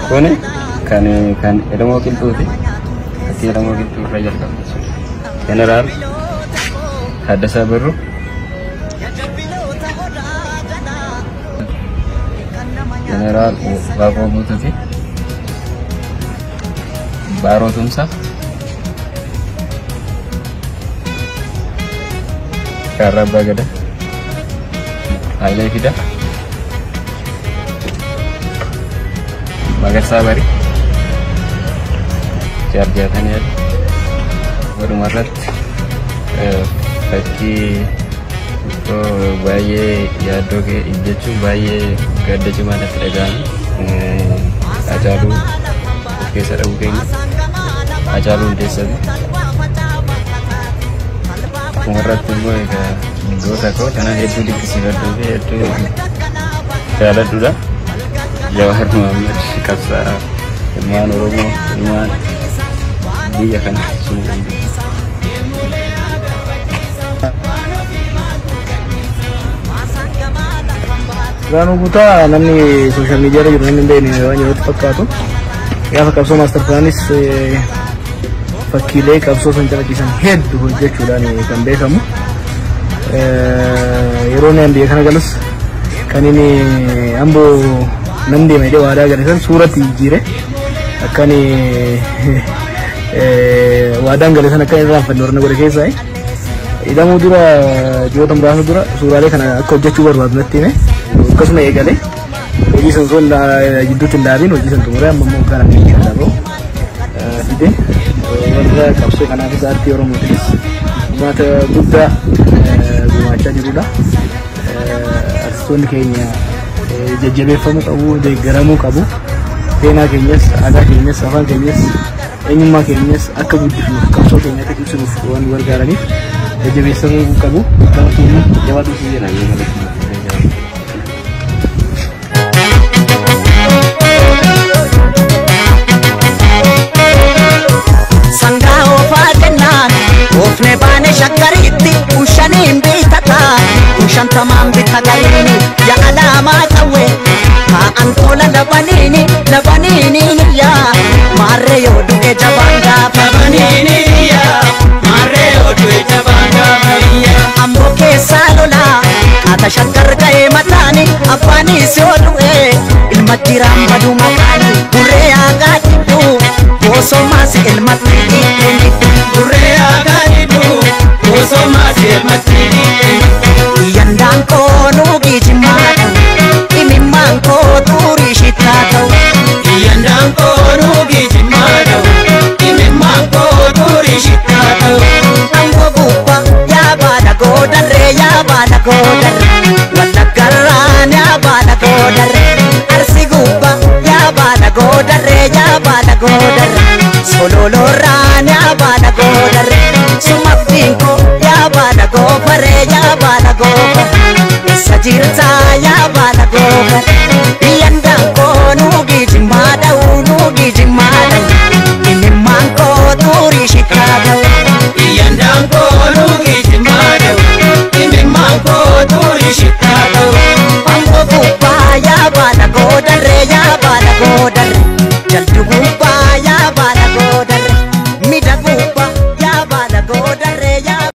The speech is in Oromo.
Kuni kan Elemoo Qilxuuti. Fakkii Elemoo Qilxuu irraa jalqabna jechuudha. Jeneraal Taaddasaa Birruu. Jeneraal Waaqoo Guutuuti. Baaroo Tumsaa. Jaarraa Abbaa Gadaa. Hayilee Fidaa. Magarsaa Barii. Jaarjaatanii Walumaa irratti fakkii baay'ee yaaddoo jechuun baay'ee gadda cimaa natti dhaga'ame. Hacaaluu of keessa dhabuu keenya. Hacaaluu Hundeessaati. Akkuma irratti immoo egaa goota koo kanan hedduu dinqisiifadhuu fi hedduu jaaladhudha. Jawaar Mohaammed qabsaa'aa ilmaan Oromoo ilmaan biyya kana sun Birhaanuu Guutaa namni sooshaal miidiyaa irra jiru namni hin beekne waan jirutti fakkaatu. Gaafa qabsoo maastar pilaanis fakkiilee qabsoo san calaqqisan hedduu hojjechuudhaan kan beekamu. Yeroo inni biyya kana galus kan inni Amboo nan deema jedhee waadaa gale san suuratti jijjiire akka inni waadaan gale san akka inni irraanfanne warra godhe keessaa. Hidhamuu dura ji'oota muraasa dura suuraalee kana akka hojjechuu barbaadu natti hime. Akkasuma eegale hojii san osoo jidduutti hin dhaabin hojii san xumuree amma immoo kana dhaaboo fide warra qabsoo kanaafis aartii Oromootiifis gumaata guddaa gumaachaa jirudha. Artistoonni keenya jajjabeeffamuu qabu, deeggaramuu qabu. Seenaa keenyas, aadaa keenyas, afaan keenyas, eenyummaa keenyas akka guddifnuuf qabsoo keenya akka cimsinuuf waan gargaaraniif jajjabeessamuu qabu. Galatoomi jabaadhu si jedha. Sangaa oofaa jennaan oofne baane shakkariitti kun shaniin bitataa kun shantamaan bita gariini ya alaamaa qawwe taa'an tola labaniini labaniini yaa maarree yoo du'e jabaan gaafa Amboo keessaa lolaa qaata shaggar ga'ee mataani abbaanis yoo du'e ilma jiraan badu maqaani burree aagaa jidduu boosomaas ilmatti dhiibbeen Burree aagaa jidduu boosomaas ilmatti dhiibbeen. Yandaan koo nuugii jimmaa ta'u imimmaan koo xurii shittaa ta'u Yandaan koo nuugii jimmaa ta'u imimmaan koo xurii shittaa ta'u. Amboo gubbaa yaa baala goodarree yaa baala goodarree wallaggarraan yaa baala goodarree arsi gubbaa yaa baala goodarree yaa baala goodarree sololoorraan yaa baala goodarree sumabdiin koo yaa baala goofaree yaa baala goofaree eessa jirta.